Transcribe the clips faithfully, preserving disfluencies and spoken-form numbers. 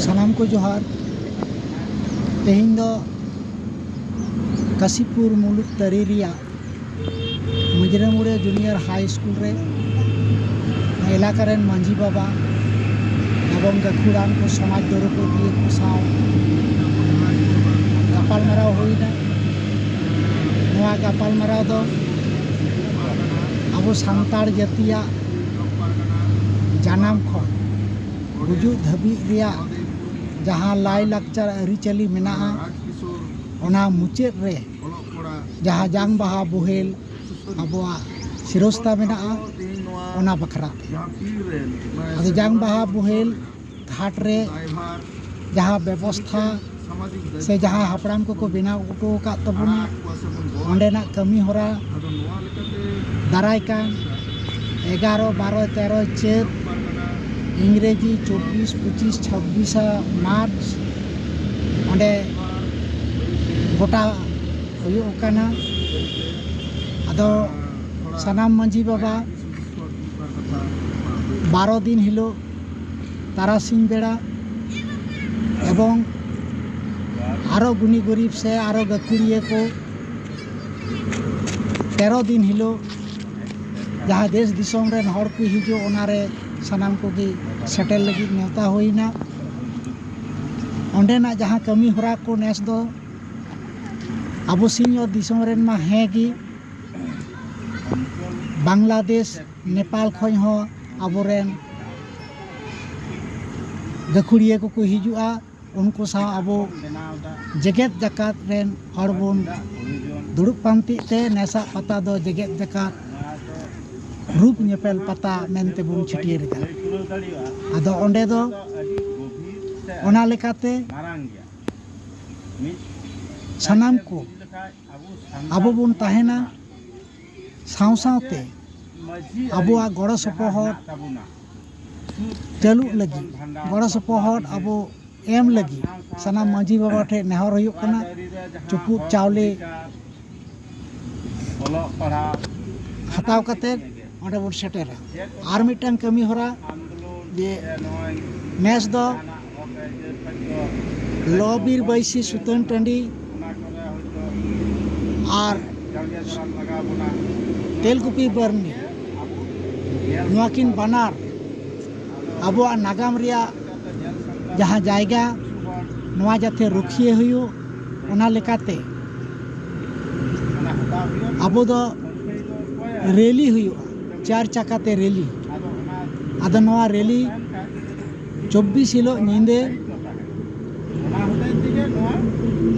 ᱥᱟᱱᱟᱢ ᱠᱚ ᱡᱚᱦᱟᱨ᱾ ᱛᱮᱦᱮᱧ ᱫᱚ ᱠᱟᱥᱤᱯᱩᱨ ᱢᱩᱞᱩᱠ ᱛᱟᱹᱨᱤ ᱨᱮᱭᱟᱜ ᱢᱩᱡᱽᱨᱟᱹᱢᱩᱲᱟᱹ ᱡᱩᱱᱤᱭᱚᱨ ᱦᱟᱭ ᱥᱠᱩᱞ ᱨᱮ ᱮᱞᱟᱠᱟ ᱨᱮᱱ ᱢᱟᱹᱡᱷᱤ ᱵᱟᱵᱟ ᱮᱵᱚᱝ ᱜᱟᱹᱠᱷᱩᱲᱟᱱ ᱠᱚ, ᱥᱚᱢᱟᱡᱽ ᱫᱚᱨᱚᱠᱤᱭᱟᱹ ᱠᱚ ᱥᱟᱶ ᱜᱟᱯᱟᱞᱢᱟᱨᱟᱣ ᱦᱩᱭᱱᱟ᱾ ᱱᱚᱣᱟ ᱜᱟᱯᱟᱞᱢᱟᱨᱟᱣ ᱫᱚ ᱟᱵᱚ ᱥᱟᱱᱛᱟᱲ ᱡᱟᱹᱛᱤᱭᱟᱜ ᱡᱟᱱᱟᱢ ᱠᱷᱚᱱ ᱜᱩᱡᱩᱜ ᱫᱷᱟᱹᱵᱤᱡ ᱨᱮᱭᱟᱜ ᱡᱟᱦᱟᱸ ᱞᱟᱭᱼᱞᱟᱠᱪᱟᱨ ᱟᱹᱨᱤᱪᱟᱹᱞᱤ ᱢᱮᱱᱟᱜᱼᱟ, ᱚᱱᱟ ᱢᱩᱪᱟᱹᱫ ᱨᱮ ᱡᱟᱦᱟᱸ ᱡᱟᱝ ᱵᱟᱦᱟ ᱵᱳᱦᱮᱞ ᱟᱵᱚᱣᱟᱜ ᱥᱤᱨᱚᱥᱛᱟ ᱢᱮᱱᱟᱜᱼᱟ, ᱚᱱᱟ ᱵᱟᱠᱷᱨᱟ ᱛᱮ᱾ ᱟᱫᱚ ᱡᱟᱝ ᱵᱟᱦᱟ ᱵᱳᱦᱮᱞ ᱜᱷᱟᱴ ᱨᱮ ᱡᱟᱦᱟᱸ ᱵᱮᱵᱚᱥᱛᱷᱟ ᱥᱮ ᱡᱟᱦᱟᱸ ᱦᱟᱯᱲᱟᱢ ᱠᱚᱠᱚ ᱵᱮᱱᱟᱣ ᱦᱚᱴᱚ ᱟᱠᱟᱫ ᱛᱟᱵᱚᱱᱟ, ᱚᱸᱰᱮᱱᱟᱜ ᱠᱟᱹᱢᱤ ᱦᱚᱨᱟ ᱫᱟᱨᱟᱭ ᱠᱟᱱ ᱮᱜᱟᱨᱚ, ᱵᱟᱨᱚ, ᱛᱮᱨᱚ ᱪᱟᱹᱛ, ᱤᱝᱨᱮᱡᱤ ᱪᱚᱵᱵᱤᱥ, ᱯᱚᱸᱪᱤᱥ, ᱪᱷᱟᱵᱵᱤᱥᱟ ᱢᱟᱨᱪ ᱚᱸᱰᱮ ᱜᱚᱴᱟ ᱦᱩᱭᱩᱜ ᱠᱟᱱᱟ᱾ ᱟᱫᱚ ᱥᱟᱱᱟᱢ ᱢᱟᱹᱡᱷᱤ ᱵᱟᱵᱟ ᱵᱟᱨᱚ ᱫᱤᱱ ᱦᱤᱞᱳᱜ ᱛᱟᱨᱟᱥᱤᱧ ᱵᱮᱲᱟ ᱮᱵᱚᱝ ᱟᱨᱚ ᱜᱩᱱᱤ ᱜᱩᱨᱤᱵ ᱥᱮ ᱟᱨᱚ ᱜᱟᱹᱠᱷᱩᱲᱤᱭᱟᱹ ᱠᱚ ᱛᱮᱨᱚ ᱫᱤᱱ ᱦᱤᱞᱳᱜ ᱡᱟᱦᱟᱸ ᱫᱮᱥ ᱫᱤᱥᱚᱢ ᱨᱮᱱ ᱦᱚᱲ ᱠᱚ ᱦᱤᱡᱩᱜ, ᱚᱱᱟᱨᱮ ᱥᱟᱱᱟᱢ ᱠᱚᱜᱮ ᱥᱮᱴᱮᱨ ᱞᱟᱹᱜᱤᱫ ᱱᱮᱣᱛᱟ ᱦᱩᱭᱱᱟ᱾ ᱚᱸᱰᱮᱱᱟᱜ ᱡᱟᱦᱟᱸ ᱠᱟᱹᱢᱤ ᱦᱚᱨᱟ ᱠᱚ ᱱᱮᱥ ᱫᱚ ᱟᱵᱚ ᱥᱤᱧᱚᱛ ᱫᱤᱥᱚᱢ ᱨᱮᱱ ᱢᱟ ᱦᱮᱸ ᱜᱮ, ᱵᱟᱝᱞᱟᱫᱮᱥ, ᱱᱮᱯᱟᱞ ᱠᱷᱚᱱ ᱦᱚᱸ ᱟᱵᱚᱨᱮᱱ ᱜᱟᱹᱠᱷᱩᱲᱤᱭᱟᱹ ᱠᱚᱠᱚ ᱦᱤᱡᱩᱜᱼᱟ᱾ ᱩᱱᱠᱩ ᱥᱟᱶ ᱟᱵᱚ ᱡᱮᱜᱮᱛ ᱡᱟᱠᱟᱛ ᱨᱮᱱ ᱦᱚᱲ ᱵᱚᱱ ᱫᱩᱲᱩᱵ ᱯᱟᱱᱛᱮᱜ ᱛᱮ ᱱᱮᱥᱟᱜ ᱯᱟᱛᱟ ᱫᱚ ᱡᱮᱜᱮᱛ ᱡᱟᱠᱟᱛ ᱨᱩᱯ ᱧᱮᱯᱮᱞ ᱯᱟᱛᱟ ᱢᱮᱱᱛᱮ ᱵᱚᱱ ᱪᱷᱟᱹᱴᱭᱟᱹᱨ ᱮᱫᱟ᱾ ᱟᱫᱚ ᱚᱸᱰᱮ ᱫᱚ ᱚᱱᱟ ᱞᱮᱠᱟᱛᱮ ᱥᱟᱱᱟᱢ ᱠᱚ ᱟᱵᱚ ᱵᱚᱱ ᱛᱟᱦᱮᱱᱟ, ᱥᱟᱶ ᱥᱟᱶᱛᱮ ᱟᱵᱚᱣᱟᱜ ᱜᱚᱲᱚ ᱥᱚᱯᱚᱦᱚᱫ ᱪᱟᱹᱞᱩᱜ ᱞᱟᱹᱜᱤᱫ, ᱜᱚᱲᱚ ᱥᱚᱯᱚᱦᱚᱫ ᱟᱵᱚ ᱮᱢ ᱞᱟᱹᱜᱤᱫ ᱥᱟᱱᱟᱢ ᱢᱟᱹᱡᱷᱤ ᱵᱟᱵᱟ ᱴᱷᱮᱱ ᱱᱮᱦᱚᱨ ᱦᱩᱭᱩᱜ ᱠᱟᱱᱟ᱾ ᱪᱩᱯᱩᱫ ᱪᱟᱣᱞᱮ ᱚᱞᱚᱜ ᱯᱟᱲᱦᱟᱣ ᱦᱟᱛᱟᱣ ᱠᱟᱛᱮ ᱚᱸᱰᱮ ᱵᱚᱱ ᱥᱮᱴᱮᱨᱟ᱾ ᱟᱨ ᱢᱤᱫᱴᱟᱝ ᱠᱟᱹᱢᱤ ᱦᱚᱨᱟ ᱡᱮ ᱱᱮᱥ ᱫᱚ ᱞᱚ ᱵᱤᱨ ᱵᱟᱹᱭᱥᱤ ᱥᱩᱛᱟᱹᱱ ᱴᱟᱺᱰᱤ ᱟᱨ ᱛᱮᱞᱠᱩᱯᱤ ᱵᱟᱨᱱᱤ, ᱱᱚᱣᱟ ᱠᱤᱱ ᱵᱟᱱᱟᱨ ᱟᱵᱚᱣᱟᱜ ᱱᱟᱜᱟᱢ ᱨᱮᱭᱟᱜ ᱡᱟᱦᱟᱸ ᱡᱟᱭᱜᱟ, ᱱᱚᱣᱟ ᱡᱟᱛᱮ ᱨᱩᱠᱷᱤᱭᱟᱹ ᱦᱩᱭᱩᱜ, ᱚᱱᱟ ᱞᱮᱠᱟᱛᱮ ᱟᱵᱚ ᱫᱚ ᱨᱮᱞᱤ ᱦᱩᱭᱩᱜᱼᱟ, ᱪᱟᱨ ᱪᱟᱠᱟᱛᱮ ᱨᱮᱞᱤ᱾ ᱟᱫᱚ ᱱᱚᱣᱟ ᱨᱮᱞᱤ ᱪᱚᱵᱵᱤᱥ ᱦᱤᱞᱳᱜ ᱧᱤᱫᱟᱹ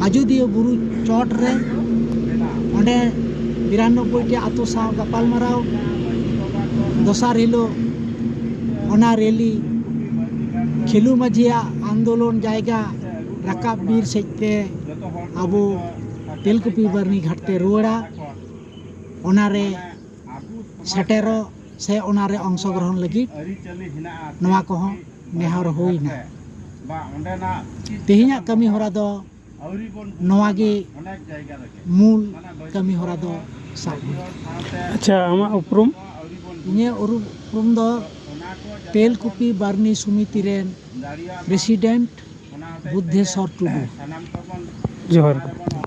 ᱟᱡᱳᱫᱤᱭᱟᱹ ᱵᱩᱨᱩ ᱪᱚᱴ ᱨᱮ, ᱚᱸᱰᱮ ᱵᱤᱨᱟᱱᱚᱵᱵᱳᱭ ᱴᱤ ᱟᱛᱳ ᱥᱟᱶ ᱜᱟᱯᱟᱞᱢᱟᱨᱟᱣ, ᱫᱚᱥᱟᱨ ᱦᱤᱞᱳᱜ ᱚᱱᱟ ᱨᱮᱞᱤ ᱠᱷᱮᱞᱩ ᱢᱟᱹᱡᱷᱤᱭᱟᱜ ᱟᱱᱫᱳᱞᱚᱱ ᱡᱟᱭᱜᱟ ᱨᱟᱠᱟᱵ ᱵᱤᱨ ᱥᱮᱫ ᱛᱮ ᱟᱵᱚ ᱛᱮᱞᱠᱩᱯᱤ ᱵᱟᱨᱱᱤ ᱜᱷᱟᱴ ᱛᱮ ᱨᱩᱣᱟᱹᱲᱟ᱾ ᱚᱱᱟᱨᱮ ᱥᱮᱴᱮᱨᱚᱜ ᱥᱮ ᱚᱱᱟᱨᱮ ᱚᱝᱥᱚᱜᱨᱚᱦᱚᱱ ᱞᱟᱹᱜᱤᱫ ᱱᱚᱣᱟ ᱠᱚᱦᱚᱸ ᱱᱮᱦᱚᱨ ᱦᱩᱭᱱᱟ᱾ ᱛᱮᱦᱮᱧᱟᱜ ᱠᱟᱹᱢᱤ ᱦᱚᱨᱟ ᱫᱚ ᱱᱚᱣᱟ ᱜᱮ ᱢᱩᱞ ᱠᱟᱹᱢᱤ ᱦᱚᱨᱟ ᱫᱚ ᱥᱟᱵ ᱦᱩᱭ ᱟᱠᱟᱱᱟ᱾ ᱟᱪᱪᱷᱟ, ᱟᱢᱟᱜ ᱩᱯᱨᱩᱢ? ᱤᱧᱟᱹᱜ ᱩᱯᱨᱩᱢ ᱫᱚ ᱛᱮᱞᱠᱩᱯᱤ ᱵᱟᱨᱱᱤ ᱥᱚᱢᱤᱛᱤ ᱨᱮᱱ ᱯᱨᱮᱥᱤᱰᱮᱱᱴ ᱵᱩᱫᱽᱫᱷᱮᱥᱚᱨ ᱴᱩᱰᱩ᱾ ᱡᱚᱦᱟᱨ ᱜᱮ᱾